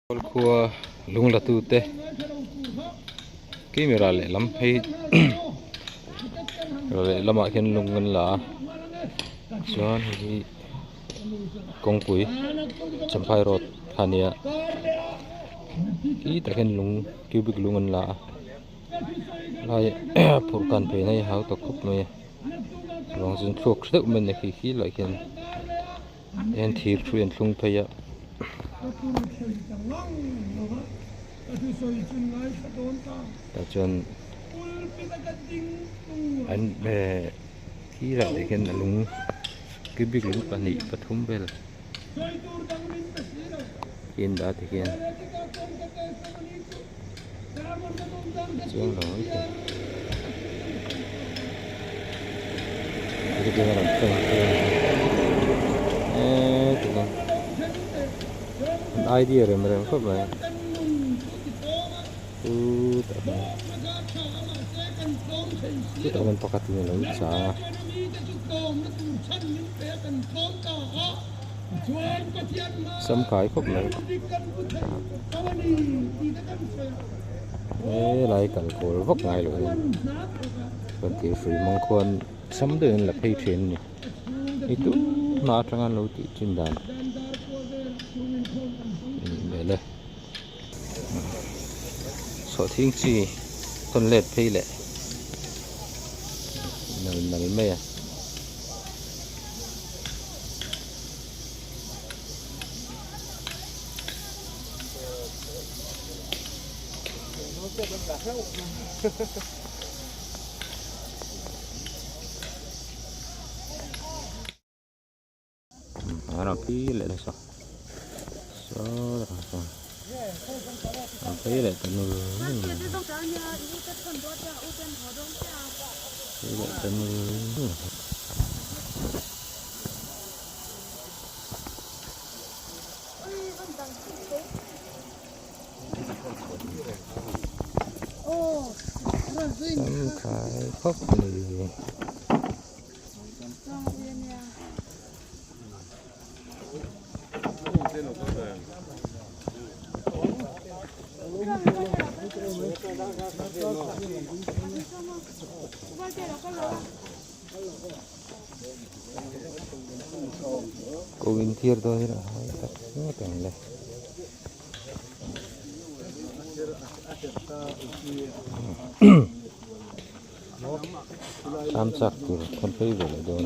Khua lung la tu te camera lehlam hei lehlamah khian lung an la a chuan hei hi kawngpui champhai road kha a nia khi tah khian lung cubic lung an la a lai phurh kan phei na hi a hau tawh khawp mai a chuvang chuan thluak hre deuh mai a ni khi khi lah khian. Heng thir thu an thlung phei a. Tah chuan an eh khi lah te khian a lung cubic lung pahnih pathum vel khi an dah tikhian chuang lo mai thei. An idea rem rem khawp mai chutah hian chutah hian pakhat in alo chang a. Sam kai khawp mai helai kal kawl vak ngai loh hian chuan thir hrui hmang khuan sam deuh in la phei thin a ni hei tunah atanga an lo tih thin dan a nih hmel e sawhthing chi thawn let phei leh nal nal mai a. Phei leh nasa saw a phei leh ta nul nul mai phei leh ta nul nul mai. Samkhai khawp a ni. Ko inthiar dawn ila hai tak ngawt ang le. Tham chak tur thawn phei ve leh dawn.